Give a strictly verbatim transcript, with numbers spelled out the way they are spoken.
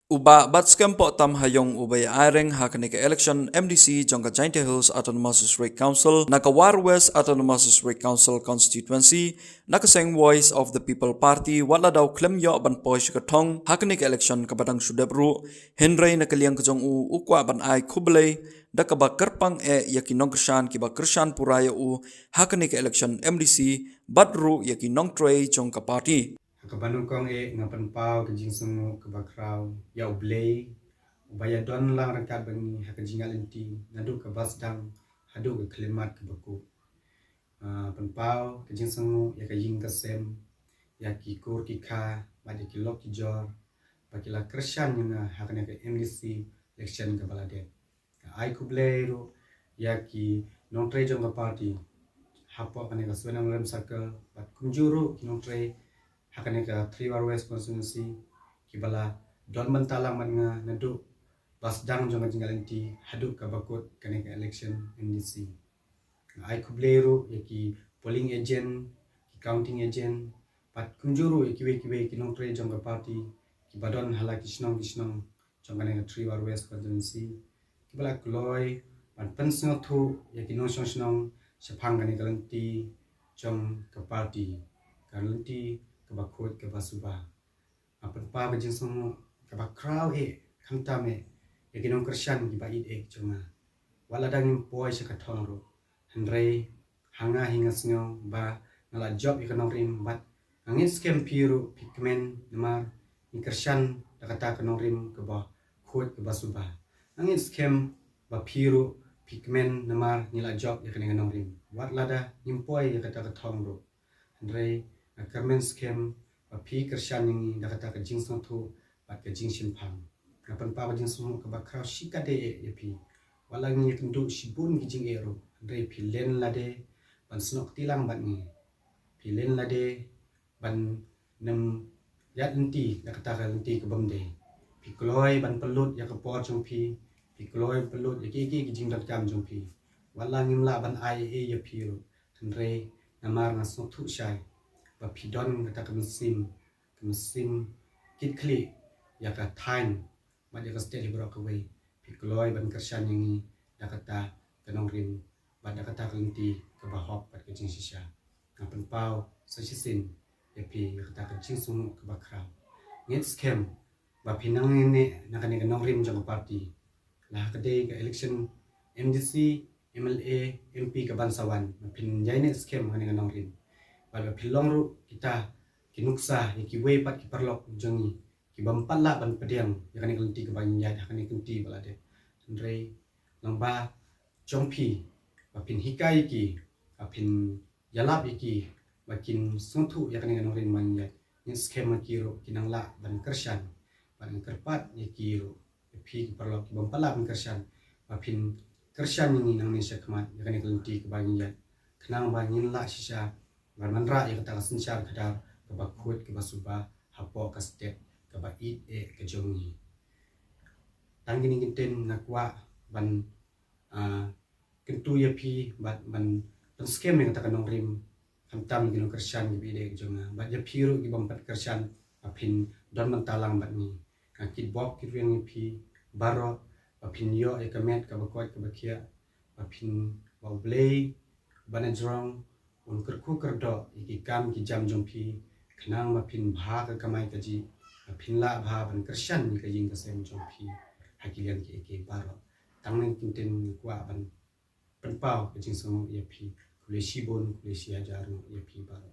U Bah Batskempoh Tam Hayong uba ïa aireng ha kane ka election M D C jong ka Jaintia Hills Autonomous District Council na ka War West Autonomous District Council Constituency na ka seng Voice of the People Party, wat la dau khlem ïoh ban poi sha ka thong ha kane ka election kaba dang shu dep ruh, hynrei na ka liang ka jong u u kwah ban ai khublei da kaba kyrpang eh ïa ki nongkyrshan kiba kyrshan pura ïa u ha kane ka election M D C bad ruh ïa ki nongtrei jong ka party. Ha kaba nyngkong eh nga pynpaw ka jingsngewnguh kaba khraw ïa U Blei uba ïa don lang ryngkat bad ngi ha ka jingïaid lynti naduh kaba sdang haduh ka khyllipmat kaba kut. Ah, pynpaw ka jingsngewnguh ïa ka ïing ka sem, ïa ki kur ki kha bad ïa ki lok ki jor ba ki la kyrshan ïa nga ha kane ka M D C election kaba la dep. Nga ai khublei ruh ïa ki nongtrei jong ka party hapoh kane ka Suiwynrem Circle bad kumjuh ruh ki nongtrei ha kane ka Three War West Constituency kiba la don bynta lang bad nga naduh ba sdang jong ka jingïaid lynti haduh kaba kut kane ka election M D C. Nga ai khublei ruh ïa ki polling agent, ki counting agent bad kumjuh ruh ïa kiwei kiwei ki nongtrei jong ka party kiba don ha la ki shnong ki shnong jong kane ka Three War West Constituency kiba la kloi ban pynsngewthuh ïa ki nongshong shnong shaphang kane ka lynti jong ka party, ka lynti kaba khuid kaba suba. Nga pynpaw ka jingsngewnguh kaba khraw eh khamtam eh ïa ki nongkyrshan kiba ïeit eh jong nga. Wat la dang ngim poi sha ka thong ruh, hynrei ha nga hi nga sngew ba nga la jop ïa ka nongrim bad nga ngeit skhem phi ruh phi kmen namar ngi kyrshan da kata ka nongrim kaba khuid kaba suba. Nga ngeit skhem ba phi ruh phi kmen namar ngi la jop ïa kane ka nongrim wat lada ngim poi ïa kata ka thong ruh. Hynrei nga kyrmen skhem ba phi kyrshan ïa ngi da kata ka jingsngewthuh bad ka jingshemphang. Nga pynpaw ka jingsngewnguh kaba khraw shikatdei eh ïa phi. Wat la ngi ïakynduh shibun ki jingeh ruh, hynrei phi len lade ban snoh kti lang bad ngi. Phi len lade ban nym ïaid lynti da kata ka lynti ka bym dei. Phi kloi ban pynlut ïa ka por jong phi, phi kloi pynlut ïa kiei kiei ki jingdonkam jong phi. Wat la ngim lah ban ai ei ei ïa phi ruh, hynrei namar nga sngewthuh shai ba phi don kata ka mynsiem, ka mynsiem kitkhlieh ïa ka thaiñ bad ïa ka state hi baroh kawei. Phi kloi ban kyrshan ïa ngi da kata ka nongrim bad da kata ka lynti kaba hok bad ka jingshisha. Nga pynpaw sa shisien ïa phi ïa kata ka jingsngewnguh kaba khraw. Ngeit skhem ba phin nang ïaineh na kane ka nongrim jong ka party, la ha ka dei ka election M D C, M L A, M P ka ban sa wan, ba phin ïaineh skhem ha kane ka nongrim. Bad ba phin long ruh kita ki nuksa ïa kiwei pat ki paralok jong ngi ki bym pat lah ban pdiang ïa kane ka lynti kaba ngin ïaid ha kane ka lynti ba la dep. Hynrei lyngba jong phi ba phin hikai ïa ki, ba phin ïalap ïa ki ba kin sngewthuh ïa kane ka nongrim ba ngin ïaid. Ngeit skhem ba ki ruh kin nang lah ban kyrshan, ban kyrpad ïa ki ruh, ïa phi ki paralok ki bym pat lah ban kyrshan, ba phin kyrshan ïa ngi nangne shakhmat ïa kane ka lynti kaba ngin ïaid, khnang ba ngin lah shisha ban wanrah ïa kata ka synshar khadar kaba khuid kaba suba hapoh ka state kaba ïeit eh ka jong ngi. Tang kine ki ktien nga kwah ban, ah, kyntu ïa phi bad ban pynskhem ïa kata ka nongrim khamtam ïa ki nongkyrshan kiba ïeit eh ka jong nga bad ïa phi ruh ki bym pat kyrshan ba phin don bynta lang bad ngi. Nga kitbok kitrwiang ïa phi baroh ba phin ïoh ïa ka met kaba koit kaba khiah, ba phin, ba U Blei ba na jrong un kyrkhu kyrdoh ïa ki kam ki jam jong phi, khnang ba phin bha ka kamai kajih, ba phin lah bha ban kyrshan ïa ka ïing ka sem jong phi ha ki liang kiei kiei baroh. Tang kine ki ktien nga kwah ban pynpaw ka jingsngewnguh ïa phi. Khublei shibun, khublei shihajar nguh ïa phi baroh.